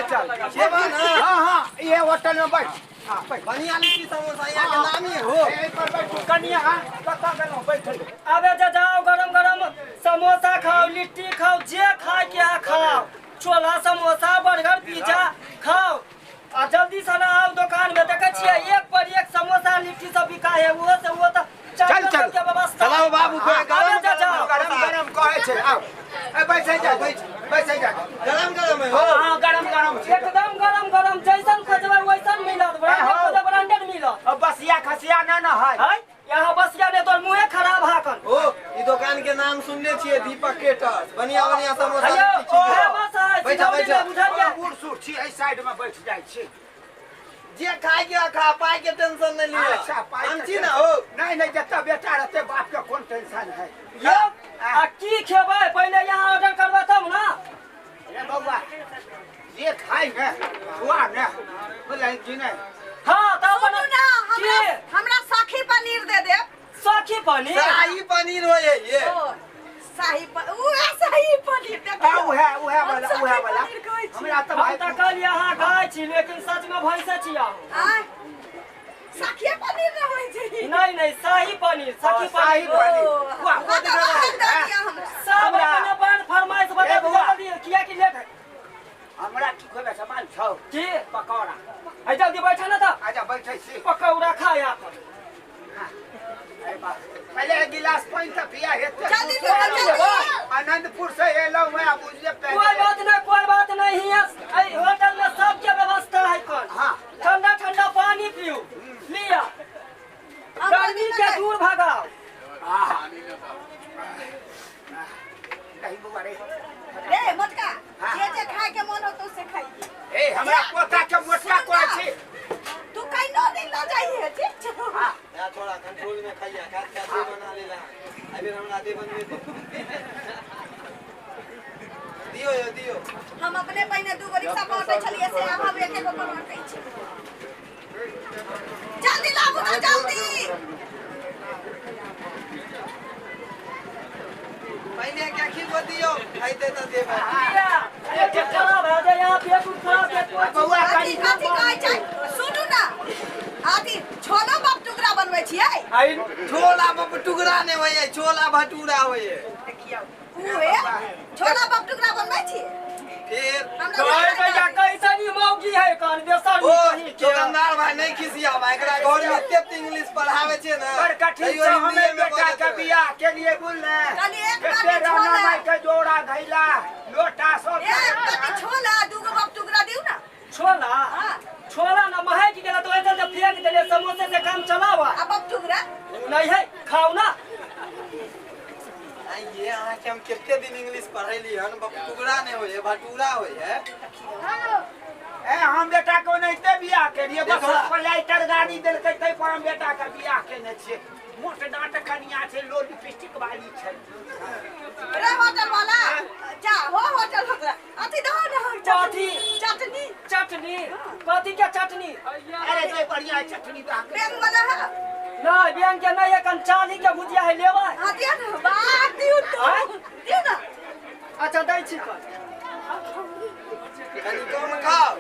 चले चल। खेबा ना? हाँ हाँ, ये होटल में बैठ। हाँ बैठ। बढ़िया लिट्टी समोसा यहाँ के नामी हो। एहि पर बैठू कनिया। हाँ, कतऽ गेलहुँ बैठे? आबे जे जाओ, गरम गरम समोसा खाओ, लिट्टी खाओ, जे खाए के है खाओ, छोला समोसा बर्गर पिज्जा खाओ आ जल्दी से ना आओ दुकान में। देखे छियै एक पर एक समोसा लिट्टी सब बिका है, ओहो से ओहो तऽ चल, चल चल। के व्यवस्था। चलाओ बाबू, हाँ, गरम आबे जे जाओ। गरम गरम कहै छै, आउ। ए, बैसै जा, बैठ, बैसै जा। गरम गरम है हो। हाँ, गरम गरम छै। एकदम गरम गरम, जैसन खोजबै वैसन मिलत, ब्रांडेड हो। खोजबै ब्रांडेड मिलत। अब बसिया खसिया ना ना है? है यहाँ बसिया ने तोर मुँहे खराब हाकन। ओ ई दुकान के नाम सुनने छियै, दीपक केटर्स, बढ़िया बढ़िया समोसा हेलो, लिट्टी छिकै। फेमस है बैठा, सिधौली बैठा। में, बुझलियै? बूढ़ सूढ़ छी, एहि साइड में बैठ जाइ छी। जे खाए के खा, पाई के टेंशन नहीं लिया। अच्छा, पाइ हम के छी ना हो। नहीं नहीं, जतऽ बेटा रहते बाप के कोन टेंशन है? यौ, आ की खेबै पहिले यहाँ ऑर्डर करबै तब ना। रे बौआ, जे खाइ ने खुआ ने, बुझलही कि नहि? हाँ तऽ अपन सुनू ना, हमरा की? हमरा साखी पनीर दे देब। सखी पनीर? शाही पनीर होय है ये। ओ शाही उहे शाही पनीर देखियौ। हाँ, उहे उहे हम वाला, शाही उहे वाला। पनीर कहै छी। हमरा तऽ हम भाइ तऽ कहलियै अहाँ गाय छी, लेकिन सच में भैंसे छी अहाँ। आँय, साखिए पनीर ने होइ छै? नहीं नहीं, शाही पनीर, सखी शाही पनीर। पनीर। ओ, वाह, हाँ, तऽ वएह दऽ दिअ हमरा। सब हमरा- अपन अपन फरमाइश ए बता बौआ। जल्दी, किया कि लेट है। हमरा की खोबे सामान छौ? की? पकौड़ा। है जल्दी बैठा ना तऽ। आजा, बैठै छी। पकौड़ा खा अपन। अरे बाप, पहिले एक गिलास पानि तऽ पिया हेतै। जल्दी दियौ, जल्दी। आनंदपुर से एलहुँ मैं, बुझलियै? कोई बात नहीं, कोई बात नहीं, हियाँ एहि होटल में सबके व्यवस्था है कन। हाँ। ठंडा ठंडा पानी पियू लिया, हम गर्मी के दूर भगाओ। नहीं बौआ रे। रे मोटका, हाँ। जे जे खाए के मन होतो से खाइए। ए, हमरा पोता के मोटका कहै छी। तू कहिनो दिन लऽ जाइए, ठीक छौ? हाँ। या थोड़ा कंट्रोल में खाइया, खात खात दे बना लेला। अभी हमरा दे बनबे दे दियो, यो दियो। हम अपने पहिने दू गो रिक्शा पर छलियै, से आब हम एक गो पर अटै छी। जल्दी लाबू ना, जल्दी। पहिले के खिलबो दियो, खाइते तऽ देबै। लिया, पेट खराब है जे यहाँ पेट खराब है कोई। बौआ अथी कनि कथी कहै छै, सुनू ना, अथी छोलो बाप टुकड़ा बनबै छियै? आई छोला टुकड़ा नहि होइए, छोला भटूरा होइए। देखियौ, उहे छोला बाप टुकड़ा बनबै छियै। फिर हमरा कहै भैया, कैसन ई मौगी है कन बेसर ओ कहीं के। दुकानदार भाई, नहीं खिसिया भाई, एकरा घर में एते इंग्लिश पढ़ावे छै ना, बड़ कठिन तैयो से हमें हिंदीए में बेटा बजैत के रहै। बियाह के लिए बोलने कहली एक कते बाटी राना छोला। माई के जोड़ा घैला लोटा सब। एक बाटी छोला, दूगो बाप टुकड़ा दियौ ना। छोला? हाँ। छोला ना महक गेला तो ऐसे फेंक देले, समोसे से काम चलावा। आ बाप टुकड़ा? नहीं है, खाओ ना। आ ये अहाँके हम कते दिन इंग्लिश पढ़ैली हन, बाप टुकड़ा नहि होइए, भटूरा होइए। ए, हम बेटा के ओनाहिते बियाह केलिए बस। देखो। लाइटर गाड़ी देलकै तै पर हम बेटा के बियाह केने छियै। मोट डाँट कनिया छै, लो लिपस्टिक वाली छै। रे होटल वाला, जा हो होटल वाला, अथी दहो ना। कथी? चटनी। चटनी कथी के चटनी? अरे, जे बढ़िया चटनी दऽ के। बैंक वाला है? नहीं, बैंक के नहीं, एखन चांदी के भुजिया है, लेबै? हाँ, दियौ ना, वाह, दियौ तो। आँय? दियौ ना। अच्छा, दै छी कन। कनि कम खाउ,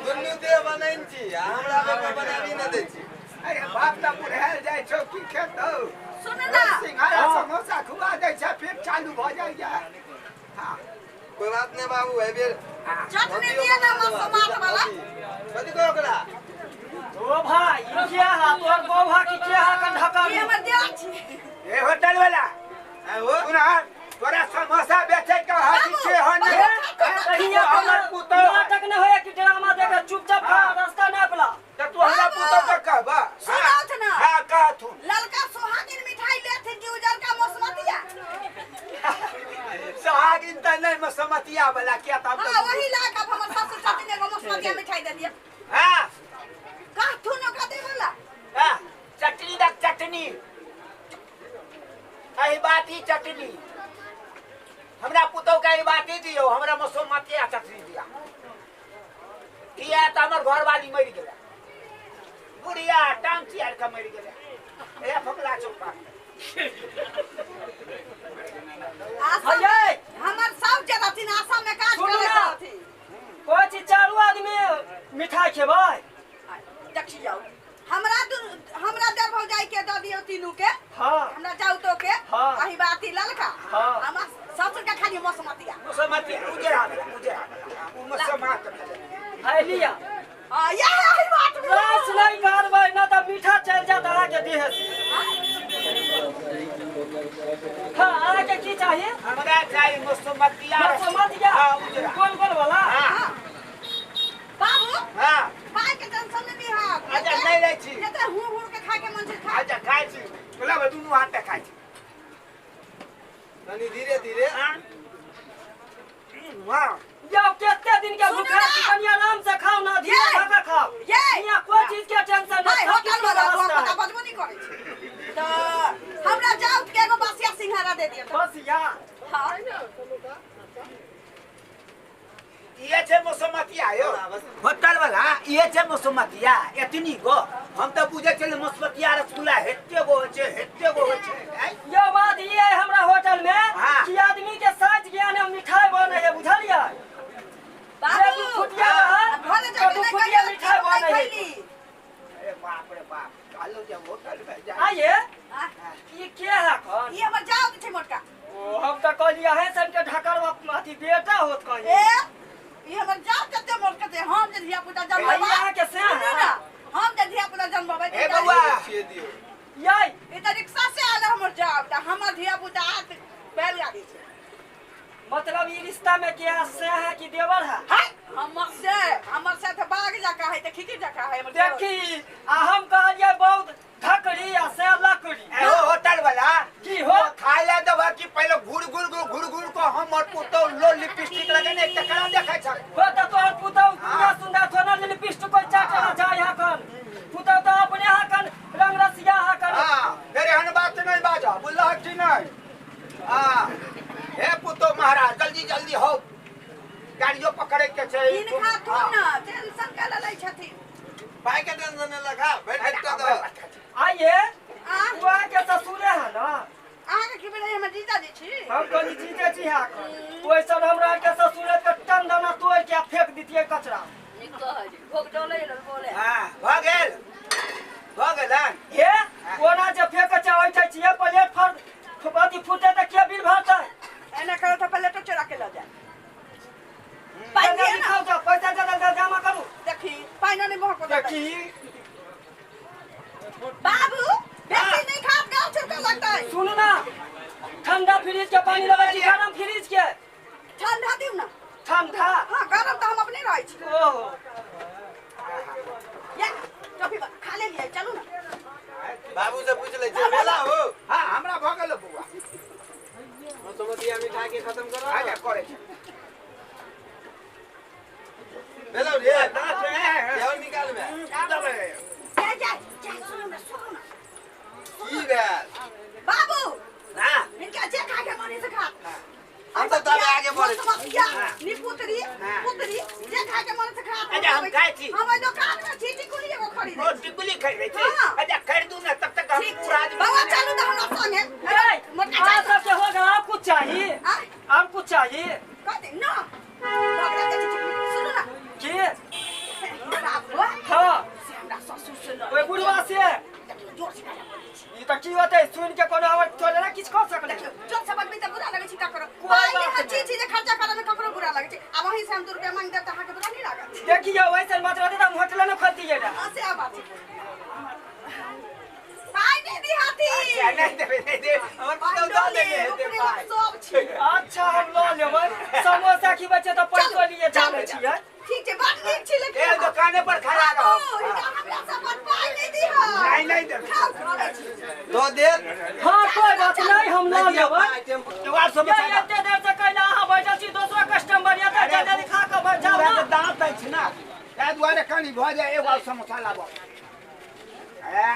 दुनू देह बनैन छी आ हमरा बेटा बनाबी नहि दै छी। अरे बाप, तऽ बुढ़ायल जाइ छौ, की खेतौ? सुन ना। सिंघाड़ा हाँ। समोसा खुआ दै छै, फिर चालू भऽ जाइया। हाँ। कोई बात नहीं बाबू, एहि बेर चटनी दियौ ना, मसोमात वाला। कथी कहू ओकरा? ओ भाई, ई क्या हा तोहर गोभा की क्या हा कन ढका? ई हमर देह छी। ए होटल वाला, आँय हो। सुना, तोरा समोसा बेचै के हाथी छै हन? कहिया हमर पुतौह नाटक नहीं होया कि ड्रामा देखे, चुपचाप खा, रास्ता ना अपला। तऽ तू हमरा पुतौह के कहबा? सुनाउथ ना। हाँ, कहथुन। ललका सोहागिन मिठाई लेथिन कि उजरका मसमतिया? सोहागिन तऽ नहि, मसमतिया वाला, किया तऽ हम हाँ, वही ला के हमर ससुर छथिन, एगो मसमतिया मिठाई दे दिअ। हाँ। कहथुन ओकरा दे वाला। हाँ, चटनी दक, चटनी एहि बाती चटनी हमरा पुतौह के एहि बाती दियौ, हमरा मसोमतिया चटनी दिया, किया तऽ हमर घरवाली मरि गेलै, बुढ़िया टांग चियार के मरि गेलै, ए फकला चौका। आशा हयै। हमर सब जे रहथिन आशा में काज सुनू करैत ना। रहथिन। कोई चीज चारू मिठाई खेबै देखियौ हमरा हमरा देर भौजाई के दऽ दियौ तीनू के। हां हमरा जाउतो के हाँ। अही बाती ललका। हाँ। हमरा ससुर के खाली मसमतिया मसमतिया उजरा वाला उजरा उ मसमात है लिया। हां यह अही बात में रास नहीं करबै ना त मीठा चल जात अहाँ के देह से। हां अहाँ के की चाहिए? हमरा चाहिए मसमतिया। मसमतिया हां उजरा गोल गोल वाला। हां बाबू। हां पाई के टेंशन नहीं बिहार। अच्छा नहीं लै छी जते हुर हुर के खाय के मन छै खा। अच्छा खाय छी बोला दुनू हाथ पे खाय छी तनी धीरे धीरे। हां वाह यो केते दिन के भूखा छी कनी आराम से खाओ ना धीरे धीरे खाओ। यहाँ कोई चीज के टेंशन नहीं। होटल वाला पता बजबो नहीं करै छै त हमरा जाउत के एगो बसिया सिंघाड़ा दे दियो। बसिया हां ये छे मसमतिया यो होटल वाला ये छे मसमतिया एतनी गो हम त बुझे छले मसमतिया रसगुल्ला हेते गो होय छै हेते गो होय छै। यो बात ये है हमरा होटल में कि आदमी के साइज ज्ञान में मिठाई बनै है बुझलियै बाबू फुटिया है घरे जाके नहीं फुटिया मिठाई बनै है। अरे बाप रे बाप कालो जे होटल में जा आइए ये के है कौन? ये हमर जाउत छै मोटका। ओ हम त कहलियै है सन के ढकरवा अथी बेटा होत कहीं। ए ये हमर जाउत कते मोटका छै हम जे धिया पुता जन्मबै अहाँ के से है ना हम जे धिया पुता जन्मबै ए बौआ दियो यई ई त रिक्शा से आयल हमर जाउत हमर धिया पुता बैलगाड़ी छै। मतलब ये रिश्ता में क्या से है कि देवर है? है हमर से त बाग जका है त खिकी जका है हमर। देखी आ हम कहलियै बहुत धकड़ी आ से लकड़ी। ए हो होटल वाला की हो खाय ला देबा कि पहले घुर घुर घुर घुर को हमर पुतौ लो लिपस्टिक लगेने तकरा देखै छ। हो त तोहर पुतौ पूरा सुंदर थोना लिपस्टिक कोई चाटला जाय हा कन पुतौ त अपने हा कन रंग रसिया हा कन। हां मेरे हन बात नहीं बाजा बुझलह कि नहीं? हां हे पुतो महाराज जल्दी जल्दी हो गाड़ियों पकड़े के छै। इनका थोन ना टेंशन का लै छथिन पाई के टेंशन न लगा बैठ बैठ के आइए बुआ के ससुरे है ना अहाँ के की भेलै हमर जीजा जी छी। हम कहली जीजा जी है ओइसन हमरा के ससुरे के टन दाना तोड़ के फेंक दितियै कचरा। निक कहै छै भोग डोलै बोले। हां भ गेल हे कोना जे फेंक छै ओइ छियै प्लेट फर अथी फूटे त के बिल भरतै? एना करो त प्लेटो चोरा के ल जा। पाई दिए ना जाओ पैसा जल्दी जमा करू। देखी पाई नहीं महको देखी बाबू बेसी नहीं खाब गाँव छुटका लगता है। सुनो ना ठंडा फ्रिज के पानी लगा छी गरम फ्रिज के ठंडा दिउ ना ठंडा। हां गरम त हम अपने रहै छी। ओहो या टॉफी खा ले लियै चलू ना बाबू से पूछ ले छै भेला हो। हां हमरा भ गेल बौआ मसमतिया मिठाई के खत्म करो। आजा करे छै भेलो रे दांत है और निकाल में देबै जा जा जा सुनू ना सुनू ना की भेल बाबू? हां इनका जे खा के मन से खा। हम त तब आगे बढ़े मसमतिया निपुतरी पुतरी जे खा के मन से खा। अच्छा हम खाय छी हम दुकान में छी टिकुली एगो खरीदे ओ टिकुली खरीदे छी। अच्छा खरीदू ना तब तक हम पूरा आदमी बाबा चलू त हमरा संगे मोटका सब के हो गया। आप कुछ चाहिए? आप कुछ चाहिए? कथि ना बगड़ा के टिकुली सुनू ना की बाबू। हां से हमरा ससुर से लड़ ओइ बुढ़वा से जोर से गाली बोलै छी। ई त की होतै सुन के कोनो आवाज थोड़े ना किछ कह सकलै। देखियौ जोर से बजबै त बुरा लगै छै का करो पाई हर चीज जे खर्चा करे में ककरो बुरा लगै छै। आब वही से हम 2 रुपया मांग देब त अहाँ के बुरा नहीं लागत। देखियौ ऐसन बात रहतै त हम होटल न खोलतियै ना। हां से आ बात छै पाई नहीं दिहाती। अच्छा नहीं देबै नहीं देबै हमर पुतौ द देने हेतै पाई सब छी। अच्छा हम ल लेबै समोसा खिबै छै त पैसो लिए जानै छियै। ठीक छै बड़ नीक छी लेकिन ए दुकाने पर खड़ा रहो। हिनका हमरा सब पर पाई नहीं दिहा। नहीं नहीं देबै खाओ खाबै छी दो देर। हां कोई बात नहीं हम ल लेबै। दुआर समोसा एते देर से कैला अहाँ बैठल छी दोसरा कस्टमर या त जल्दी खा के बैठ जाउ ना। दांत अछि ना ताहि दुआरे कनी भ जाय एगो समोसा लाबो। ए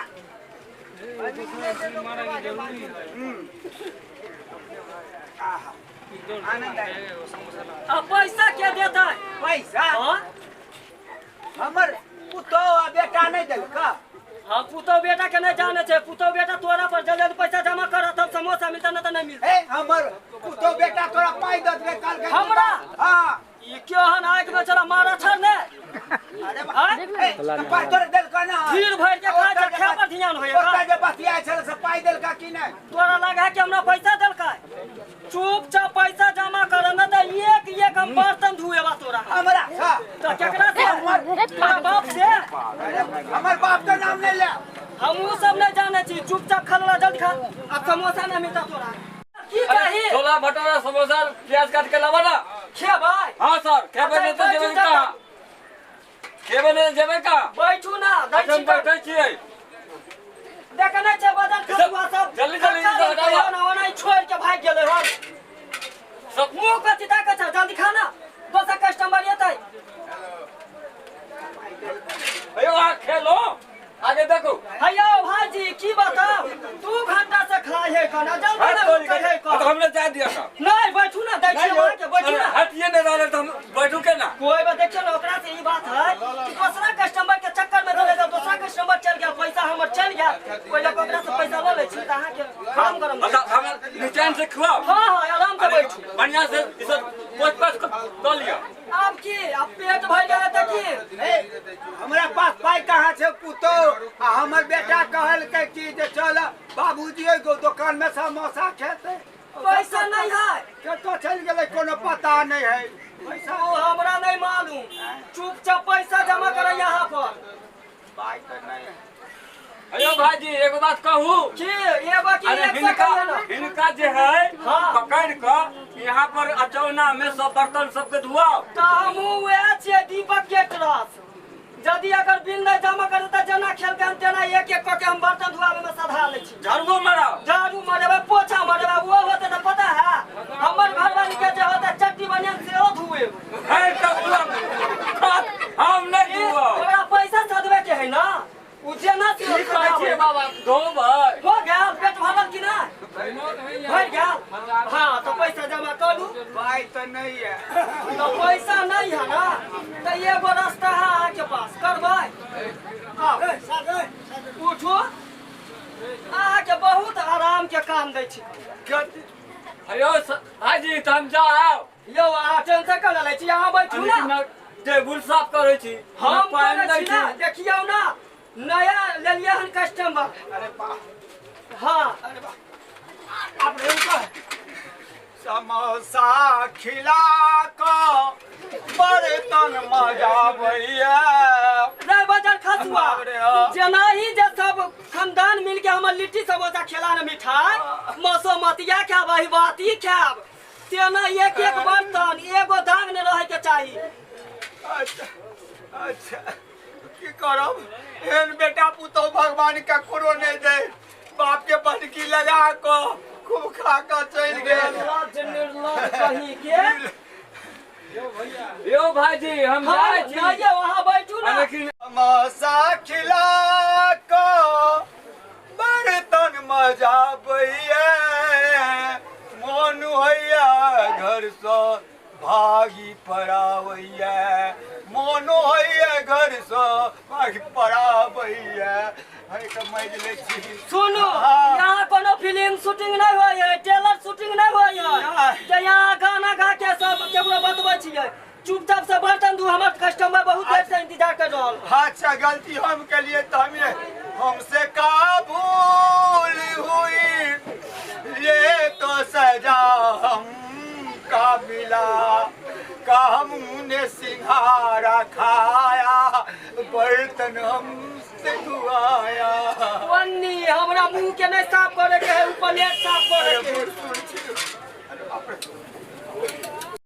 आहा आनंद आ पैसा के देतै? पैसा हां हमर पुतौ आ बेटा नहीं देलक। हाँ पुतौ बेटा के नहीं जाने छै पुतौ बेटा तोरा पर जल्दी पैसा जमा कर तब समोसा मिलता ना त नहीं मिलता। ए हमर पुतौ बेटा तोरा पाई दत रे काल के हमरा? हां ई केहन आंख में चला मारा छर ने अरे आँय? पाइ तोरे देलका ना भीड़ भरि के खा जा खाय पर ध्यान होइए ओतऽ जे बतियाइ छल से पाइ देलका कि नहि तोरा लगा है कि हमरा पैसा देलकै चुपचाप पैसा जमा कर न तऽ एक एक हम बर्तन धुएबा तोरा हमरा हाँ। तऽ केकरा से तोरा बाप से अरे, हमर बाप के नाम नहि ले हमहूँ सब नहीं जाने छी चुपचाप खा लेला जल्दी खा अब समोसा नहीं मिलता तोरा की चाही छोला भटूरा समोसा प्याज काट के लावा ना खेबै हाँ सर खेबे नहीं तो जेबे कहाँ खेबे नहीं जेबे कहाँ बैठू ना दै अखन छी बैठे छियै देखे नहीं छै बदन खसुआ सब जल्दी जल्दी खा हटावा। लेलकै हन, ओना ही छोड़ के भागि गेलै हन सब मुँह कथी ताकै छ जल्दी खा ना दोसर कस्टमर एतै अयो अहाँ खेलो आगे देखो हैयो भाईजी की बताउ 2 घंटा से खाइ है खाना जल्दी हट ना तोरी खाइ है के। तो हमने जा दिया था नहीं बैठू ना दै छी अहाँके बैठू ना हटिए नहीं रहले तो हम बैठू के ना कोई बात देखियो ना ओकरा से ई बात है कि दोसरा कस्टमर के चक्कर में चले जाओ दोसरा कस्टमर चल गया पैसा हमर चल गया कोई लोग ओकरा से पैसा ल लै छी तऽ अहाँके काम गरम अच्छा हम निचैन से खुआओ हाँ हाँ आराम से बैठू बढ़िया से इसे पोछ पाछ कर लिया आब की आब पेट भरि गेलै तऽ की ए, हमरा पास पाइ कहाँ छै पुतोह आ हमर बेटा कहलकै कि जे चल बाबूजी एगो दोकान में समोसा खेतै पैसा नहीं है कतऽ चलि गेलै कोनो पता नहि है पैसा ओ हमरा नहीं मालूम चुपचाप पैसा जमा करे यहाँ पर पाइ तऽ नहि है अयो भाईजी एगो बात कहू की एगो की अरे एक सौ हिनका कहियो ना हिनका जे है हाँ। पकड़ कऽ यहाँ पर अचौना में सब बर्तन सबके धुआओ तऽ हमहूँ वएह छियै दीपक के ट्रस यदि अगर बिल नहीं जमा करे तऽ जेना खेलकै हन तेना एक एक कऽ के हम बर्तन धुआबे में सधा लै छी झाड़ुओ माराओ झाड़ू मरेबै पोछा मरेबै ओ होतै तऽ पता है हमर घरवाली के जे होतै चट्टी बनियान सेहो धुएबै है तऽ हम नहीं धुआओ ओकरा पैसा सधबे के है ना उ जेना से की कहै छियै बाबा धोबै हो गेल पेट भरल कि नहि भरि गेल हाँ तऽ पैसा जमा करू पाइ तऽ नहि है तो पैसा नहीं है ना तो एगो रास्ता है अहाँके पास करबै आउ उठू अहाँके बहुत आराम के काम दै छी अयो भाईजी तऽ हम जाओ यौ अहाँ टेंशन कर लै छी अहाँ बैठू ना टेबुल साफ करै छी हम पानि करै दै छी ना छी देखियौ ना नया लेलियै हन कस्टमर अरे वाह हाँ अरे वाह आप रुको समोसा खिला कऽ बर्तन मजाबैया रे बाजार खसुआ बाप रे, हाँ। जेना ही जे सब खानदान मिल के हमर लिट्टी समोसा खेला ने मिठाई मसोमतिया खायब अहिबाती खायब तेना एक एक बर्तन एगो दाग ने रहे के चाही अच्छा अच्छा की करब एहन बेटा पुतोह भगवान ककरो नहि दे बाप के बटकी लगा कऽ खूब खा कऽ चलि गेल निर्लज्ज निर्लज्ज कहीं के यौ भाईजी हम हाँ जाइ छी नहीं वहाँ बैठू ना लेकिन समोसा खिला कऽ बर्तन मजाबैया मोन होइया घरसँ भागी पड़ाबैया मोन होइया घरसँ भागी पड़ाबैया है तऽ मारि लै छी सुनू हाँ। यहाँ कोनो फिल्म शूटिंग नहीं होय है टेलर शूटिंग नहीं होय है नहीं। जे यहाँ गाना गा के सब केकरो बतबै छियै चुपचाप से बर्तन धू हमर कस्टमर बहुत देर से इंतजार कर रहल है। अच्छा गलती हम के लिए तो हमें हमसे का भूल हुई ये तो सजा हम का मिला का हमने सिंघारा खाया बर्तन हमसे धुआया पन्नी हमरा मुंह के नहीं साफ करे के है उ प्लेट साफ करे के है।